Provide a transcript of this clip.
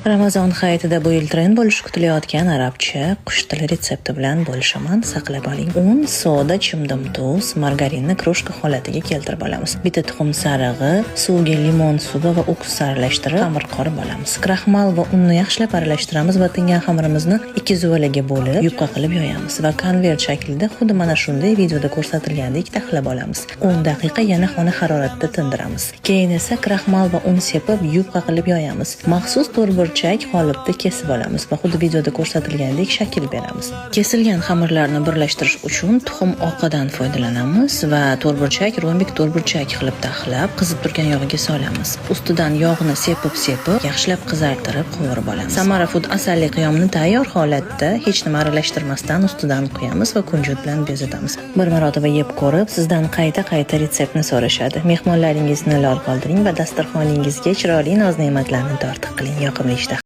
Ramazon hayitida bu yil trend bo'lishi kutilayotgan arabcha qush tili retsepti bilan bo'lishaman. Saqlab oling. Un, soda, chimdim tuz, margarinni крошка holatiga keltirib olamiz. Bitta tuxum sarig'i, suvga limon suvi va уксус aralashtirib xamir qorib olamiz. Kraxmal va unni yaxshilab aralashtiramiz va tingan xamirimizni ikki zuvalaga bo'lib, yupqa qilib yoyamiz va konvert shaklida xuddi mana shunday videoda ko'rsatilgandek taxlab olamiz. 10 daqiqa yana xona haroratida tindiramiz. Keyin esa kraxmal va un sepib yupqa qilib yoyamiz. Maxsus to'rtburchak qolipda kesib olamiz va xuddi videoda ko'rsatilgandek shakl beramiz. Kesilgan xamirlarni birlashtirish uchun tuxum oqidan foydalanamiz va to'rtburchak, rombik to'rtburchak qilib taxlab, qizib turgan yog'ga solamiz. Ustidan yog'ni sepib-sepib, yaxshilab qizartirib qovurib olamiz. Samara Food asalli qiyomni tayyor holatda hech nima aralashtirmasdan ustidan quyamiz va kunjut bilan bezatamiz. Bir marotaba yeb ko'rib, sizdan qayta-qayta retseptni so'rashadi. Mehmonlaringizni lol qoldiring va dasturxoningizga chiroyli noz-ne'matlarni tortiq qiling. Yoqimli ishtaha.